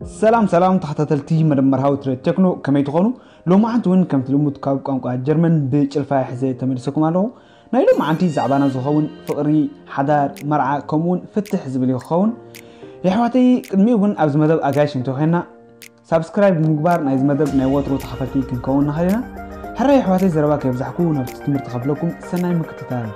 ሰላም ሰላም ተኸታተልቲ መደብ መርሃዊ ትሬድ ቴክኖ፣ ከመይ ትኾኑ? ሎማዓንቲ እውን ከምቲ ልሙድ ካብ ቋንቋ ጀርመን ብጭልፋ ሒዘ ተመሊሰኩም ኣለኹ። ናይ ሎማዓንቲ ዛዕባና ዝኸውን ፍቕሪ፣ ሓዳር፣ መርዓ ከምኡውን ፍትሕ ዝብል እዩ ክኸውን። የሕዋተይ፣ ቅድሚኡ ግን ኣብዚ መደብ ኣጋይሽ እንተኾይንና ሳብስክራይብ ብምግባር ናይዚ መደብ ናይ ወትሩ ተኸፈልቲ ክንከውን ንኽእል ኢና። ሕራይ የሕዋተይ፣ ዘረባ ከየብዛሕኩ ናብቲ ትምህርቲ ከፍለኩም። ሰናይ ምክትታል።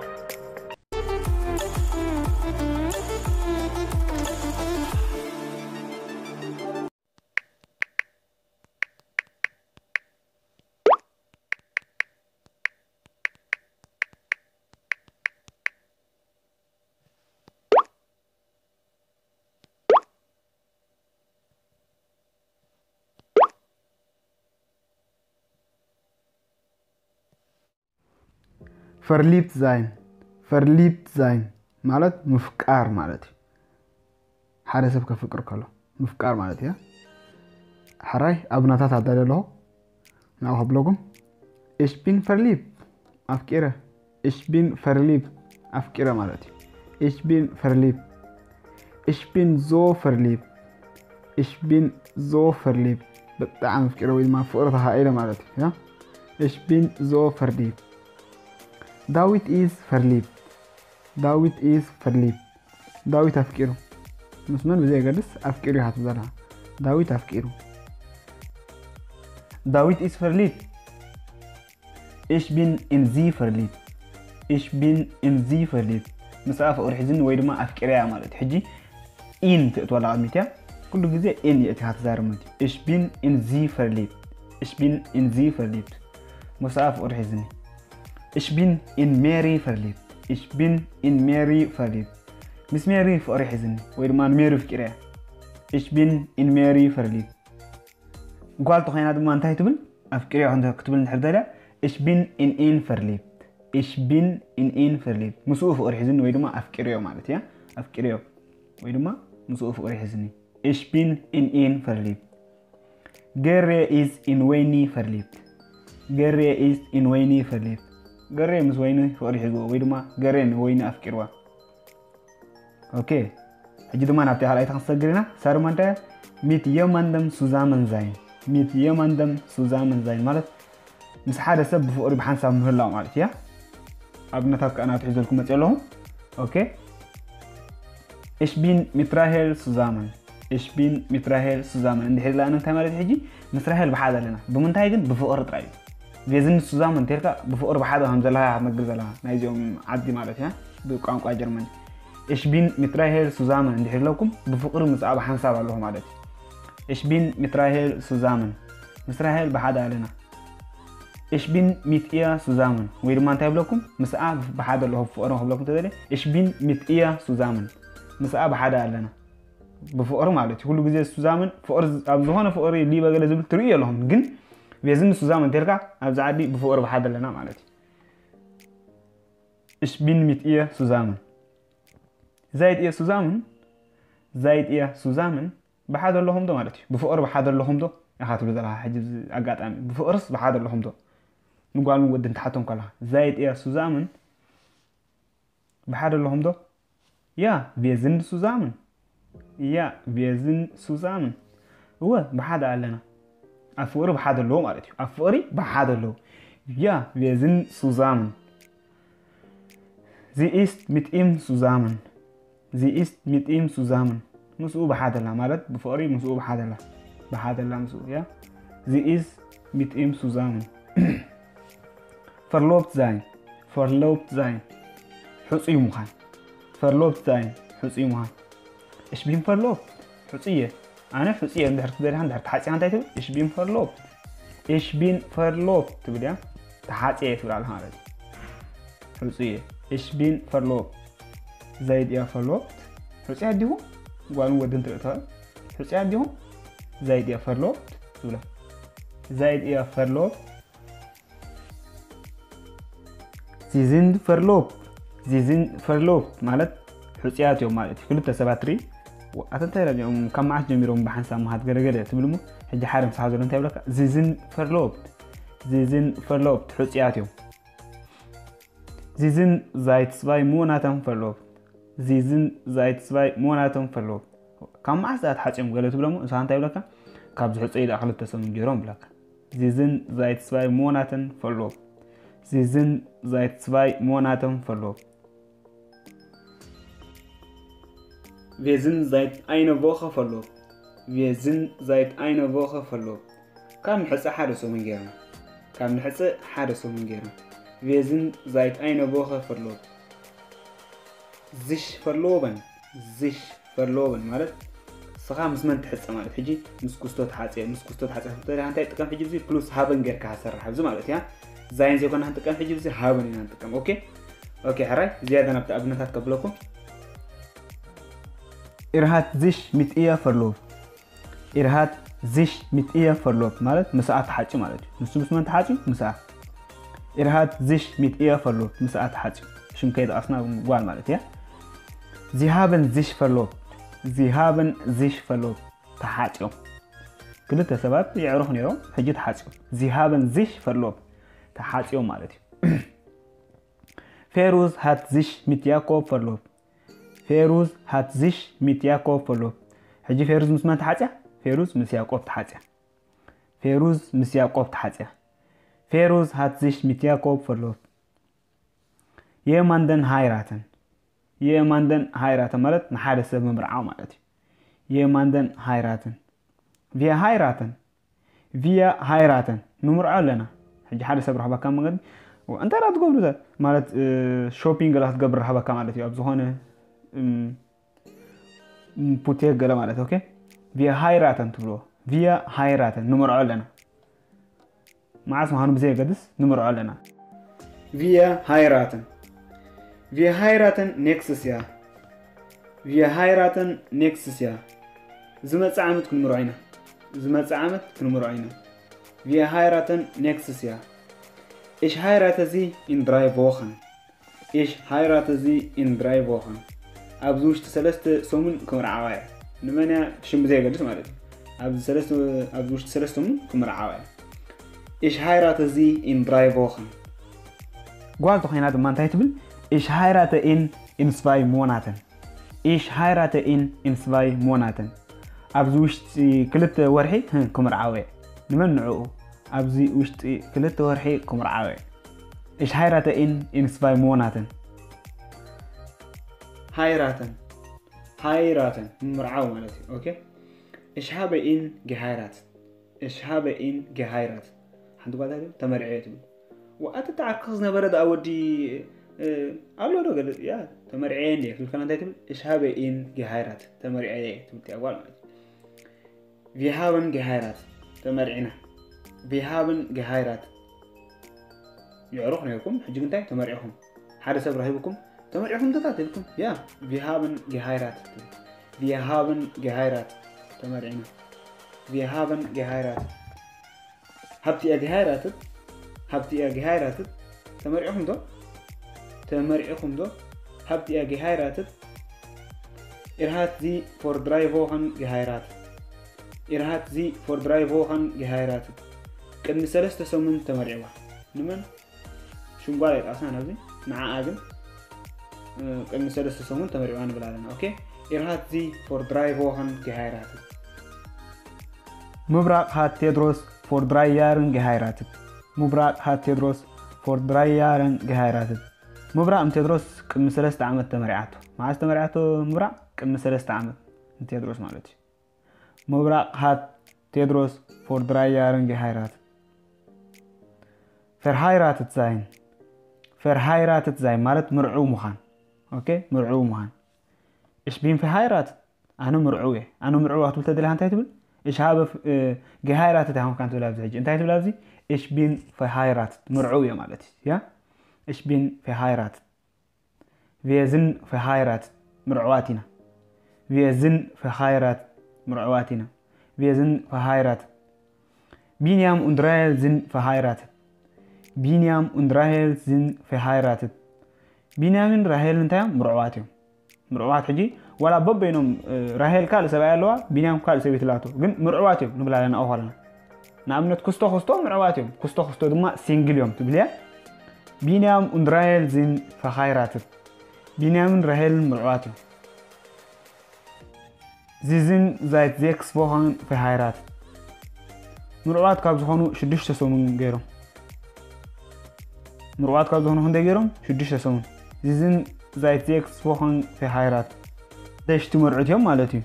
Verliebt sein. Verliebt sein ማለት ምፍቃር ማለት እዩ። ሓደ ሰብ ከፍቅር ከሎ ምፍቃር ማለት እዩ። ሕራይ ኣብናታት ኣዳለ ኣለኹ። ናው ከብለኩም፣ ich bin verliebt፣ ኣፍቂረ። Ich bin verliebt፣ ኣፍቂረ ማለት እዩ። Ich bin verliebt። Ich bin so verliebt። Ich bin so verliebt። ብጣዕሚ ኣፍቂረ ወይ ድማ ፍቕሪ ተኻኢለ ማለት እዩ። ያ? Ich bin so verliebt። ዳዊት is verliebt። ዳዊት is verliebt። ዳዊት ኣፍቂሩ። ምስ መን ብዘየገድስ ኣፍቂሩ ይሃቱ ዘለኻ። ዳዊት ኣፍቂሩ። ዳዊት is verliebt። Ich bin in sie verliebt። Ich bin in sie verliebt። ምስኣ ፍቕሪ ሒዝኒ ወይ ድማ ኣፍቂረያ ማለት እዩ። ሕጂ in ትእትወላ ቅድሚት እያ። ኩሉ ግዜ in የእቲኻ ትዛረብ ማለት እዩ። Ich bin in sie verliebt። Ich bin in sie verliebt። ምስኣ ፍቕሪ ሒዝኒ። Ich bin in Mary verliebt። Ich bin in Mary verliebt። ምስ ሜሪ ፍቕሪ ሒዝኒ ወይ ድማ ንሜሪ ፍቂረያ። Ich bin in Mary verliebt። ጓል ተኾይና ድማ እንታይ ትብል? ኣፍቂርዮ ክንተ ክትብል እንድሕር ደልያ፣ ich bin in ihn verliebt። Ich bin in ihn verliebt። ምስኡ ፍቕሪ ሒዝኒ ወይ ድማ ኣፍቂርዮ ማለት እያ። ኣፍቂርዮ ወይ ድማ ምስኡ ፍቕሪ ሒዝኒ። Ich bin in ihn verliebt። ገሬ is in ወይኒ verliebt። ገሬ is in ወይኒ verliebt። ገሬ ምስ ወይኒ ፍቕሪ ሒዝዎ ወይ ድማ ገሬ ንወይኒ ኣፍቂርዋ። ኦኬ፣ ሕጂ ድማ ናብቲ ካልኣይቲ ክንሰግር ኢና። ሳርማ እንታይ? Mit jemandem zusammen sein። Mit jemandem zusammen sein ማለት ምስ ሓደ ሰብ ብፍቕሪ ብሓንሳብ ምህላው ማለት እያ። ኣብነታት ከኣ ናብቲ ሒዘልኩም መፅእ ኣለኹ። ኦኬ፣ ich bin mit Rahel zusammen። Ich bin mit Rahel zusammen እንድሕር ኢላና እንታይ ማለት እዩ? ሕጂ ምስ ራሄል ብሓደ ኣለና። ብምንታይ ግን? ብፍቕሪ ጥራይ እዩ። Wir sind zusammen እንተልካ ብፍቕሪ ብሓደ ከም ዘለኻ ክትነግር ዘለኻ ናይዚኦም ዓዲ ማለት እያ ብቋንቋ ጀርመን። Ich bin mit Rahel zusammen እንድሕር ኢለኩም ብፍቕሪ ምስኣ ብሓንሳብ ኣለኹ ማለት እዩ። Ich bin mit Rahel zusammen ምስ ራሄል ብሓደ ኣለና። Ich bin mit ihr zusammen ወይ ድማ እንታይ ብለኩም? ምስኣ ብሓደ ኣለኹ ብፍቕሪ ክብለኩም ተደልየ። Ich bin mit ihr zusammen ምስኣ ብሓደ ኣለና። ብፍቕሪ ማለት እዩ። ኩሉ ግዜ ሱዛምን ፍቕሪ ኣብ ዝኾነ ፍቕሪ ሊበ ገለ ዝብል ትርእዩ ኣለኹም። ግን ቤዝን ሱዛምን እንተልካ ኣብዚ ዓዲ ብፍቕሪ ብሓደ ኣለና ማለት እዩ። Ich bin mit ihr zusammen። Seid ihr zusammen? Seid ihr zusammen? ብሓደ ኣለኹም ዶ ማለት እዩ። ብፍቕሪ ብሓደ ኣለኹም ዶ ኢኻ ትብሉ ዘለኻ። ሕጂ ኣብዚ ኣጋጣሚ ብፍቕርስ ብሓደ ኣለኹም ዶ? ንጓልን ወድን ትሓቶም ከለኻ። Seid ihr zusammen? ብሓደ ኣለኹም ዶ? Ja, wir sind zusammen። Ja, wir sind zusammen። እወ፣ ብሓደ ኣለና። ኣብ ፍቕሪ ብሓደ ኣለዉ ማለት እዩ። ኣብ ፍቕሪ ብሓደ ኣለዉ። Ja, wir sind zusammen። Sie ist mit ihm zusammen። Sie ist mit ihm zusammen። ምስኡ ብሓደ ኣላ ማለት ብፍቕሪ ምስኡ ብሓደ ኣላ። ብሓደ ኣላ ምስኡ፣ ያ። Sie ist mit ihm zusammen። Verlobt sein። Verlobt sein። ሕጹይ ምዃን። Verlobt sein። ሕጹይ ምዃን። Ich bin verlobt። ሕጹይ እየ። ኣነ ሕጹይ እየ። እንድሕር ክትደልያ፣ እንድሕር ተሓጺኻ እንታይ ትብል? Ich bin verlobt። Ich bin verlobt ትብል እያ። ተሓጽየ ትብል ኣለኻ ማለት እዩ። ሕጹይ እየ። Ich bin verlobt። Seid ihr verlobt? ሕጹያት ዲኹም? ጓልን ወድን ትርኢ ትኽእል። ሕጹያት ዲኹም? Seid ihr verlobt? ትብሎ። Seid ihr verlobt? Sie sind verlobt። Sie sind verlobt ማለት ሕጹያት እዮም ማለት እዩ። ክልተ ሰባት ትርኢ፣ ኣተ እንታይ ኢሎም እዮም? ካብ መዓስ ጀሚሮም ብሓንሳብ ምኻድ ገለገለ ትብል እሞ፣ ሕጂ ሓደ ምሳኻ ዘሎ እንታይ ይብለካ? Sie sind verlobt። Sie sind verlobt፣ ሕጹያት እዮም። Sie sind seit zwei Monaten verlobt። Sie sind seit zwei Monaten verlobt። ካብ መዓስ ደኣ ተሓጽዮም ገለ ትብለሞ? ንስኻ እንታይ ይብለካ? ካብ ዝሕጸዩ ደኣ ክልተ ሰሙን ገይሮም ይብለካ። Sie sind seit zwei Monaten verlobt. Sie sind seit zwei Monaten verlobt. Wir sind seit einer Woche verlobt. Wir sind seit einer Woche verlobt. ካብ ንሕጸ ሓደ ሰሙን ገይሮም። ካብ ንሕጸ ሓደ ሰሙን ገይሮም። Wir sind seit einer Woche verlobt. Sich verloben. Sich verloben ማለት ንስኻ ምስ መን ትሕጸ ማለት። ሕጂ ምስ ኩስቶ ተሓጽየ፣ ምስ ኩስቶ ተሓጽየ ክትብል እንታይ ትጥቀም? ሕጂ እዚ plus haben ጌርካ ትሰርሕ ኣብዚ ማለት እያ። Sein ዘይኮና ክንጥቀም፣ ሕጂ እዚ haben ኢና ንጥቀም። ኦኬ? ኦኬ፣ ሕራይ ዝያዳ ናብቲ ኣብነታት ከብለኩም። Er hat sich mit ihr verlobt. Er hat sich mit ihr verlobt ማለት ምስኣ ተሓጽዩ ማለት እዩ። ንሱ ምስ መን ተሓጽዩ? ምስኣ። Er hat sich mit ihr verlobt፣ ምስኣ ተሓጽዩ። ሽም ከይጠቐስና ጓል ማለት እያ። Sie haben sich verlobt። Sie haben sich verlobt። ተሓጽዮም። ክልተ ሰባት የዕሩኽ ነይሮም፣ ሕጂ ተሓጽዮም። Sie haben sich verlobt። ተሓጽዮም ማለት እዩ። Feruz hat sich mit Jakob verlobt. Feruz hat sich mit Jakob verlobt. ሕጂ ፌሩዝ ምስ መን ተሓጽያ? ፌሩዝ ምስ ያዕቆብ ተሓጽያ። ፌሩዝ ምስ ያዕቆብ ተሓጽያ። Feruz hat sich mit Jakob verlobt. Jemanden heiraten. Jemanden heiraten ማለት ንሓደ ሰብ ምምርዓው ማለት እዩ። Jemanden heiraten. Wir heiraten. Wir heiraten። ንምርዖ ኣለና። ሕጂ ሓደ ሰብ ረኽበካ መንገዲ፣ "እንታይ ደኣ ትገብሩ ዘ-?" ማለት፣ እ፣ ሾፒንግ ገለ ክትገብር ረኽበካ ማለት እዩ። ኣብ ዝኾነ፣ እም፣ እም፣ ፑቴክ ገለ ማለት፣ ኦኬ? Wir heiraten ትብልዎ። Wir heiraten። ንምርዖ ኣለና። መዓስ ምዃኑ ብዘየገድስ ንምርዖ ኣለና። Wir heiraten. Wir heiraten nächstes Jahr. Wir heiraten nächstes Jahr. ዝመጽእ ዓመት ክንምርዖ ኢና። ዝመጽእ ዓመት ክንምርዖ ኢና። Wir heiraten nächstes Jahr. Ich heirate sie in drei Wochen. Ich heirate sie in drei Wochen. ኣብዚ ውሽጢ ሰለስተ ሰሙን ክምርዓዋ እየ። ንመን እያ? ሽም ብዘየገድስ ማለት እዩ። ኣብዚ ሰለስተ፣ ኣብዚ ውሽጢ ሰለስተ ሰሙን ክምርዓዋ እየ። Ich heirate sie in drei Wochen. ጓል ተኾይና ድማ እንታይ ትብል? Ich heirate ihn in zwei Monaten. Ich heirate ihn in zwei Monaten. ኣብዚ ውሽጢ ክልተ ወርሒ፣ ህ፣ ክምርዓወ እየ። ንመን? ንዕኡ። ኣብዚ ውሽጢ ክልተ ወርሒ ክምርዓወ እየ። Ich heirate ihn in zwei Monaten. Heiraten. Heiraten. ምምርዓው ማለት እዩ። ኦኬ? Ich habe ihn geheiratet. Ich habe ihn geheiratet. ሓንቲ ጓል እንታይ ትብል? ተመርዕየ ትብል። ወኣቲ ተዓርክኽ ዝነበረ ደኣ ወዲ፣ እ፣ ኣሎ ዶ ገለ? ያ፣ ተመርዕየ እንድየ ክብል ከላ እንታይ ትብል? Ich habe ihn geheiratet። ተመርዕየ ትብል እያ ጓል ማለት እዩ። Wir haben geheiratet። ተመርዒና። Wir haben geheiratet። የዕሩኽ ነይርኩም፣ ሕጂ ግን እንታይ? ተመርዒኹም። ሓደ ሰብ ረኺብኩም፣ "ተመርዒኹም ዶ?" ትብልኩም። ያ፣ wir haben geheiratet። Wir haben geheiratet። ተመርዒና። Wir haben geheiratet። Habt ihr geheiratet? Habt ihr geheiratet? ተመርዒኹም ዶ? ተመርዒኹም ዶ? Habt ihr geheiratet? Ihr hat sie vor drei Wochen geheiratet. Ihr hat sie vor drei Wochen geheiratet. ቅድሚ ሰለስተ ሰሙን ተመርዒዋ። ንመን? ሽም ጓል ኣይጠቐስናን ኣብዚ። ንዓኣ ግን፣ እ፣ ቅድሚ ሰለስተ ሰሙን ተመርዒዋ ንብል ኣለና። ኦኬ? Ihr hat sie vor drei Wochen geheiratet. Mubraq hat Tedros vor drei Jahren geheiratet. Mubraq hat Tedros vor drei Jahren geheiratet. ሙብራቕ ንቴድሮስ ቅድሚ ሰለስተ ዓመት ተመርዒያቶ። መዓስ ተመርዒያቶ ሙብራቕ? ቅድሚ ሰለስተ ዓመት ንቴድሮስ ማለት እዩ። Mubraq hat Tedros vor drei Jahren geheiratet. Verheiratet sein. Verheiratet sein ማለት ምርዑው ምዃን። ኦኬ፣ ምርዑው ምዃን። Ich bin verheiratet. ኣነ ምርዑው እየ። ኣነ ምርዑው ክትብል ተደሊኻ እንታይ ትብል? Ich habe, እ፣ geheiratet ኣይኮንካን ትብል ኣብዚ ሕጂ። እንታይ ትብል ኣብዚ? Ich bin verheiratet. ምርዑው እየ ማለት እዩ። ያ? Ich bin verheiratet. Wir sind verheiratet. ምርዑዋት ኢና። Wir sind verheiratet. ምርዑዋት ኢና። Wir sind verheiratet. Biniam und Rahel sind verheiratet. Biniam und Rahel sind verheiratet. ቢንያምን ራሄልን እንታይ እዮም? ምርዑዋት እዮም። ምርዑዋት ሕጂ ዋላ በበይኖም፣ እ፣ ራሄል ካልእ ሰብኣይ ኣለዋ፣ ቢንያም ካልእ ሰበይቲ ኣላቶ። ግን ምርዑዋት እዮም ንብል ኣለና ኣዋልድና። ንኣብነት ክስቶ ክስቶ ምርዑዋት እዮም። ክስቶ ክስቶ ድማ ሲንግል እዮም ትብል እያ። Biniam und Rahel sind verheiratet. ቢንያምን ራሄልን ምርዑዋት እዮም። Sie sind seit sechs Wochen verheiratet. ምርዑዋት ካብ ዝኾኑ ሽዱሽተ ሰሙን ገይሮም። ምርዑዋት ካብ ዝኾኑ ክንደይ ገይሮም? ሽዱሽተ ሰሙን። Sie sind seit sechs Wochen verheiratet. ሽዱሽተ መርዑት እዮም ማለት እዩ።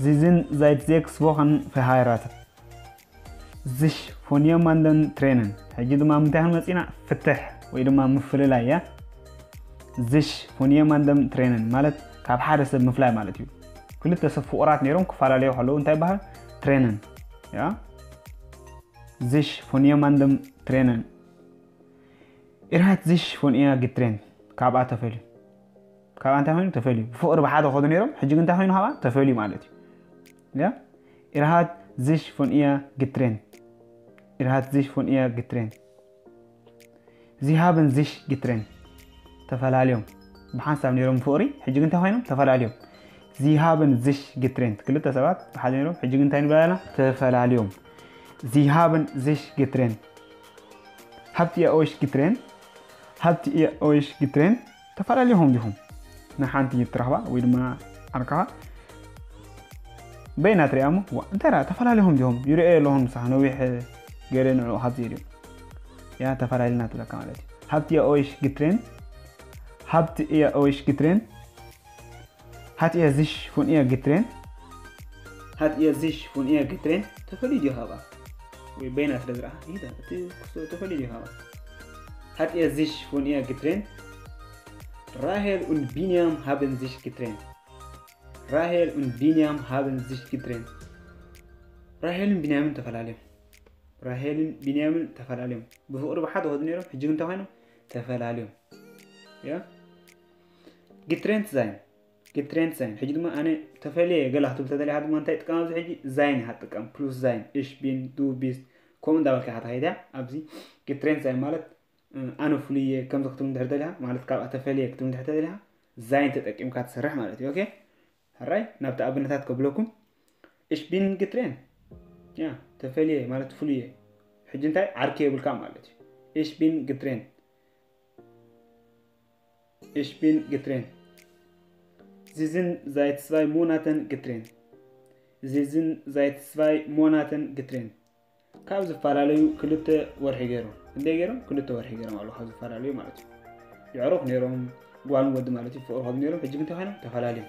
Sie sind seit sechs Wochen verheiratet. Sich von jemandem trennen. ሕጂ ድማ ምንታይ ክንመጽእ ኢና? ፍትሕ ወይ ድማ ምፍልላይ እያ። Sich von jemandem trennen ማለት ካብ ሓደ ሰብ ምፍላይ ማለት እዩ። ክልተ ሰብ ፍቑራት ነይሮም ክፈላለዩ ከለዉ እንታይ ይበሃል? Trennen። ያ? Sich von jemandem trennen. Er hat sich von ihr getrennt. ካብኣ ተፈልዩ። ካብኣ እንታይ ኮይኑ? ተፈልዩ። ብፍቕሪ ብሓደ ከዱ ነይሮም፣ ሕጂ ግን እንታይ ኮይኑ? ካብኣ ተፈልዩ ማለት እዩ። ያ? Er hat sich von ihr getrennt. Er hat sich von ihr getrennt. Sie haben sich getrennt. ተፈላለዮም። ብሓንሳብ ነይሮም ፍቕሪ፣ ሕጂ ግን እንታይ ኮይኖም? ተፈላለዮም። Sie haben sich getrennt. ክልተ ሰባት ብሓደ ነይሮም፣ ሕጂ ግን እንታይ ንበላና? ተፈላለዮም። Sie haben sich getrennt. Habt ihr euch getrennt? Habt ihr euch getrennt? ተፈላለኹም ዲኹም? ንሓንቲ ትረኽባ ወይ ድማ ዓርካኻ በይና ትሪኣ እሞ፣ "ዋ፣ እንታይ ደኣ ተፈላለኹም ዲኹም? ይርእዮ ኣለኹ ምሳኻ ነዊሕ ገለ ንዕኡ ካብዚ ኢሉ። ያ፣ ተፈላለና" ትብለካ ማለት እዩ። Habt ihr euch getrennt? Habt ihr euch getrennt? Hat er sich von ihr getrennt? Hat er sich von ihr getrennt? ተፈልዩ ድዩ ካብኣ? ወይ በይና ስለ ዝረኣ፣ ይዳ፣ እቲ ክስቶ ተፈልዩ ድዩ ካብኣ? Hat er sich von ihr getrennt? Rahel und Binyam haben sich getrennt. Rahel und Binyam haben sich getrennt. ራሄልን ቢንያምን ተፈላለዮም። ራሄልን ቢንያምን ተፈላለዮም። ብፍቕሪ ብሓደ ከዱ ነይሮም፣ ሕጂ ግን እንታይ ኮይኖም? ተፈላለዮም። ያ? Getrennt sein. Getrennt sein። ሕጂ ድማ ኣነ ተፈልየ ገላ ክትብል ተደሊኻ ድማ እንታይ ጥቀም? ኣብዚ ሕጂ sein ኢኻ ትጥቀም። Plus sein። Ich bin፣ du bist። ከምኡ እንዳበልካ ኢኻ ትኸይድ እያ። ኣብዚ getrennt sein ማለት፣ እ፣ ኣነ ፍሉይ እየ ከምዚ ክትብል እንድሕር ደሊኻ፣ ማለት ካብኣ ተፈልየ ክትብል እንድሕር ተደሊኻ፣ sein ተጠቂምካ ትሰርሕ ማለት እዩ። ኦኬ? ሕራይ፣ ናብቲ ኣብነታት ከብለኩም። Ich bin getrennt። ያ፣ ተፈልየ ማለት ፍሉይ እየ። ሕጂ እንታይ? ዓርኪ የብልካ ማለት እዩ። Ich bin getrennt. Ich bin getrennt. Sie sind seit zwei Monaten getrennt. Sie sind seit zwei Monaten getrennt. ካብ ዝፈላለዩ ክልተ ወርሒ ገይሮም። ክንደይ ገይሮም? ክልተ ወርሒ ገይሮም ኣለዉ ካብ ዝፈላለዩ ማለት እዩ። የዕሩኽ ነይሮም፣ ጓልን ወዲ ማለት እዩ፣ ፍቕሪ ከዱ ነይሮም፣ ሕጂ ግን እንታይ ኮይኖም? ተፈላለዮም።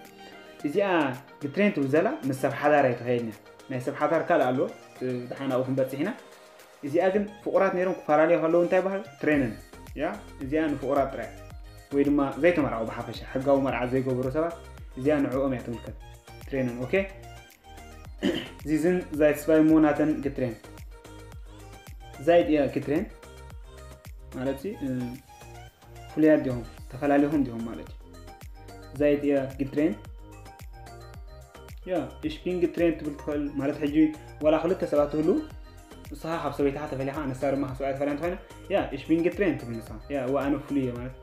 እዚኣ getrennt ትብል ዘላ ምስ ሰብ ሓዳር ኣይትኸይድን እያ። ናይ ሰብ ሓዳር ካልእ ኣሎ፣ እ፣ ደሓን ኣብኡ ክንበጽሕ ኢና። እዚኣ ግን ፍቑራት ነይሮም ክፈላለዩ ከለዉ እንታይ ይበሃል? Trennen። ያ፣ እዚኣ ንፍቑራት ጥራይ። ወይ ድማ ዘይተመርዓዉ ብሓፈሻ፣ ሕጋዊ መርዓ ዘይገበሩ ሰባት፣ እዚኣ ንዕኦም እያ ትምልከት። Trennen፣ ኦኬ? Sie sind seit zwei Monaten getrennt. Seid ihr getrennt? ማለት ሲ፣ እ፣ ፍሉያት ዲኹም? ተፈላለኹም ዲኹም ማለት እዩ። Seid ihr getrennt? ያ፣ ich bin getrennt ትብል ትኽእል ማለት ሕጂ ዋላ ክልተ ሰባት ትህሉ፣ ንስኻ ካብ ሰበይትኻ ተፈሊኻ፣ ንሳ ድማ ካብ ሰብኣያ ተፈሊያ እንተኾይና፣ ያ፣ ich bin getrennt ትብል ንስኻ። ያ፣ ዋ፣ ኣነ ፍሉይ እየ ማለት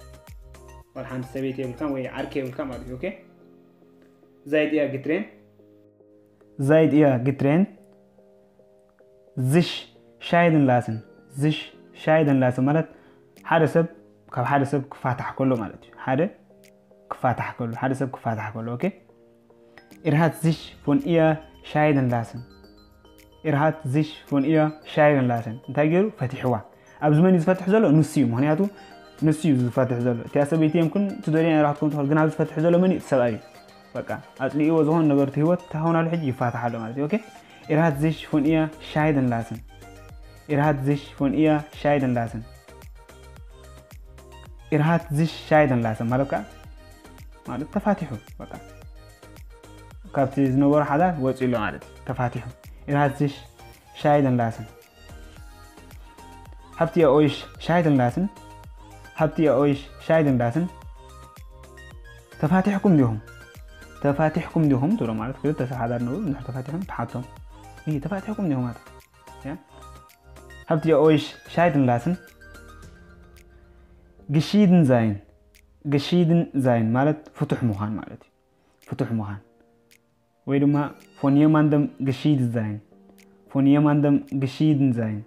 ዋላ ሓንቲ ሰበይቲ የብልካን ወይ ዓርኪ የብልካ ማለት እዩ። ኦኬ? Seid ihr getrennt? Seid ihr getrennt? Sich scheiden lassen. Sich scheiden lassen ማለት ሓደ ሰብ ካብ ሓደ ሰብ ክፋታሕ ከሎ ማለት እዩ። ሓደ ክፋታሕ ከሎ፣ ሓደ ሰብ ክፋታሕ ከሎ፣ ኦኬ? Er hat sich von ihr scheiden lassen. Er hat sich von ihr scheiden lassen. እንታይ ገይሩ? ፈቲሕዋ። ኣብዚ መን እዩ ዝፈትሕ ዘሎ? ንሱ እዩ። ምኽንያቱ ንሱ እዩ ዝፈትሕ ዘሎ። እቲኣ ሰበይቲ የምኩን ትደልያ ራሕትኩም ትኸል፣ ግን ኣብዚ ዝፈትሕ ዘሎ መን እዩ? እቲ ሰብኣይ እዩ። በቃ፣ ኣጽሊእዎ ዝኾነ ነገር እቲ ህይወት እንታይ ኾን ኣሎ ሕጂ? ይፋታሕ ኣሎ ማለት እዩ። ኦኬ? Er hat sich von ihr scheiden lassen. Er hat sich von ihr scheiden lassen. Er hat sich scheiden lassen ማለት ከኣ፣ ማለት ተፋቲሑ፣ በቃ፣ ካብቲ ዝነበሮ ሓዳር ወጺኡ ኣሎ ማለት እዩ። ተፋቲሑ። Er hat sich scheiden lassen. Habt ihr euch scheiden lassen? Habt ihr euch scheiden lassen? ተፋቲሕኩም ዲኹም? ተፋቲሕኩም ዲኹም? ትብሎ ማለት ክልተ ሰብ ሓዳር ንብሉ፣ እንድሕር ተፋቲሖም ትሓቶም። ይህ ተፋቲሕኩም ዲኹም ማለት? ያ? Habt ihr euch scheiden lassen? Geschieden sein. Geschieden sein ማለት ፍቱሕ ምዃን ማለት እዩ። ፍቱሕ ምዃን። ወይ ድማ von jemandem geschieden sein። Von jemandem geschieden sein።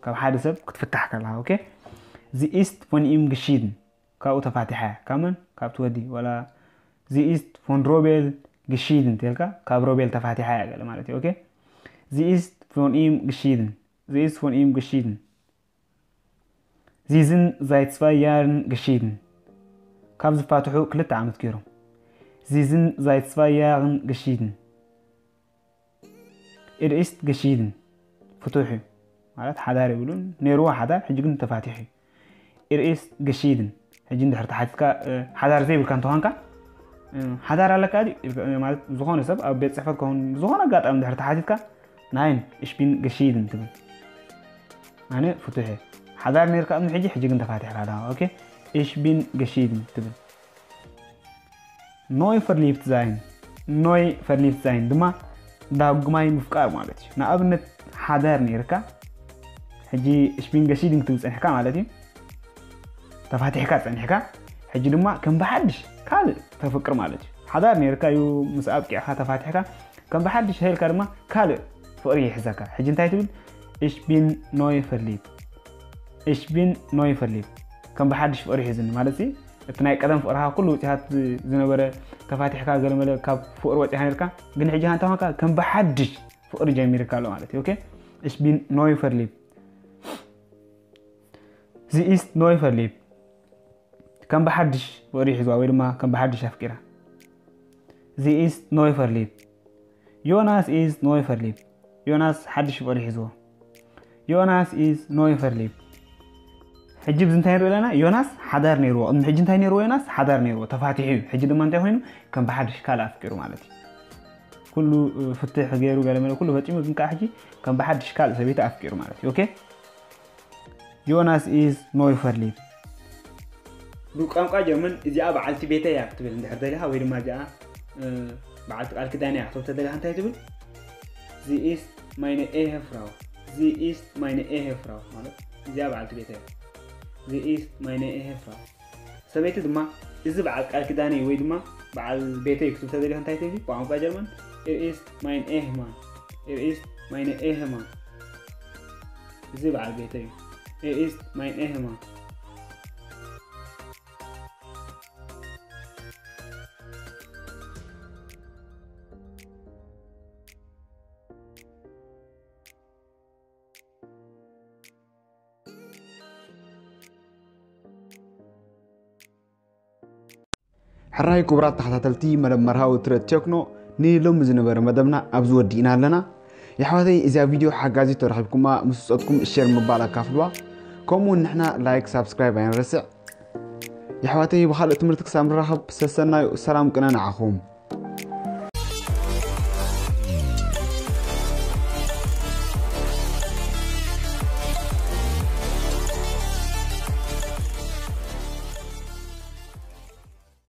ካብ ሓደ ሰብ ክትፍታሕ ከለኻ፣ ኦኬ? Sie ist von ihm geschieden። ካብኡ ተፋቲሓ እያ። ካብ መን? ካብቲ ወዲ። ዋላ sie ist von Robert geschieden ተልካ ካብ ሮቤል ተፋቲሓ እያ ገለ ማለት እዩ። ኦኬ፣ ዚ ኢስት ፎን ኢም geschieden፣ ዚ ኢስት ፎን ኢም geschieden። ዚ ዝን ዛይት ስፋይ ያርን geschieden፣ ካብ ዝፋትሑ ክልተ ዓመት ገይሮም። ዚ ዝን ዛይት ስፋይ ያርን geschieden። ኢር ኢስት geschieden፣ ፍቱሕ እዩ ማለት ሓዳር ይብሉን ነይርዎ ሓዳር፣ ሕጂ ግን ተፋቲሑ እዩ። ኢር ኢስት geschieden። ሕጂ እንድሕር ተሓቲትካ ሓዳር ዘይብልካ እንተኾንካ፣ ሓዳር ኣለካ ድዩ ማለት ዝኾነ ሰብ ኣብ ቤት ፅሕፈት ከውን ዝኾነ ኣጋጣሚ እንድሕር ተሓቲትካ፣ ናይን እሽቢን geschieden ትብል። ኣነ ፍቱሕ እየ። ሓዳር ነይርካ ቅድሚ ሕጂ፣ ሕጂ ግን ተፋቲሕካ ኣለኻ። ኦኬ፣ እሽቢን geschieden ትብል። ኖይ ፈርሊፍት ዛይን፣ ኖይ ፈርሊፍት ዛይን ድማ ዳግማይ ምፍቃር ማለት እዩ። ንኣብነት ሓዳር ነይርካ፣ ሕጂ እሽቢን geschieden ክትብል ፀኒሕካ ማለት እዩ። ተፋቲሕካ ፀኒሕካ፣ ሕጂ ድማ ከም ብሓድሽ ካልእ ተፍቅር ማለት እዩ። ሓዳር ነይርካ እዩ፣ ምስ ኣብቂዕካ ተፋቲሕካ፣ ከም ብሓድሽ ሄልካ ድማ ካልእ ፍቕሪ ይሕዘካ። ሕጂ እንታይ ትብል? እሽቢን ኖይ ፈርሊፍት፣ እሽቢን ኖይ ፈርሊፍት፣ ከም ብሓድሽ ፍቕሪ ሒዝኒ ማለት እዩ። እቲ ናይ ቀደም ፍቕርኻ ኩሉ ውፅኢታት ዝነበረ፣ ተፋቲሕካ ገለመለ ካብ ፍቕሪ ወፂኻ ነርካ፣ ግን ሕጂ ሃንታ ኳንካ ከም ብሓድሽ ፍቕሪ ጀሚርካ ኣሎ ማለት እዩ። ኦኬ፣ እሽቢን ኖይ ፈርሊፍት፣ ዚ ኢስት ኖይ ፈርሊፍት፣ ከም ብሓድሽ ፍቕሪ ሒዝዋ ወይ ድማ ከም ብሓድሽ ኣፍቂራ። ዚ ኢስት ኖይ ፈርሊፍት፣ ዮናስ ኢዝ ኖይ ፈርሊፍት፣ ዮናስ ሓድሽ ፍቕሪ ሒዝዎ። ዮናስ ኢዝ ኖይ ፈርሊፍት። ሕጂ ብዚ እንታይ ንርኢ ኣለና? ዮናስ ሓዳር ነይርዎ። ቅድሚ ሕጂ እንታይ ነይርዎ? ዮናስ ሓዳር ነይርዎ፣ ተፋቲሑ እዩ። ሕጂ ድማ እንታይ ኮይኑ? ከም ብሓድሽ ካልእ ኣፍቂሩ ማለት እዩ። ኩሉ ፍትሕ ገይሩ ገለመለ ኩሉ ፈፂሙ፣ ግን ከዓ ሕጂ ከም ብሓድሽ ካልእ ሰበይቲ ኣፍቂሩ ማለት እዩ። ኦኬ፣ ዮናስ ኢዝ ኖይ ፈርሊፍት። ብቋንቋ ጀርመን እዚኣ በዓልቲ ቤተይ እያ ክትብል እንድሕር ደሊኻ፣ ወይ ድማ እዚኣ በዓልቲ ቃል ኪዳን እያ ክትብል ተደሊኻ እንታይ ትብል? ዚ ኢስት ማይነ ኤሄ ፍራው፣ ዚ ኢስት ማይነ ኤሄ ፍራው ማለት እዚኣ በዓልቲ ቤተይ እያ። ዚ ኢስት ማይነ ኤሄ ፍራው። ሰበይቲ ድማ እዚ በዓል ቃል ኪዳነይ ወይ ድማ በዓል ቤተይ ክትብል ተደሊኻ እንታይ ትብሊ? ብቋንቋ ጀርመን ኢር ኢስት ማይን ኤህማን፣ ኢር ኢስት ማይነ ኤህማን። እዚ በዓል ቤተይ እዩ። ኢር ኢስት ማይን ኤህማን። ሕራይ ክቡራት ተኸታተልቲ መደብ መርሃዊ ትረት ቴክኖ፣ ንሎሚ ዝነበረ መደብና ኣብዚ ወዲእና ኣለና። የሕዋተይ፣ እዚኣ ቪድዮ ሓጋዚት ተረኺብኩማ ምስ ውፀጥኩም ሼር ምባል ኣካፍልዋ። ከምኡውን ንሕና ላይክ ሳብስክራይብ ኣይንረስዕ። የሕዋተይ፣ ብኻልእ ትምህርቲ ክሳብ ንራኸብ ሰሰናዩ፣ ሰላም ቅነ ንዓኹም።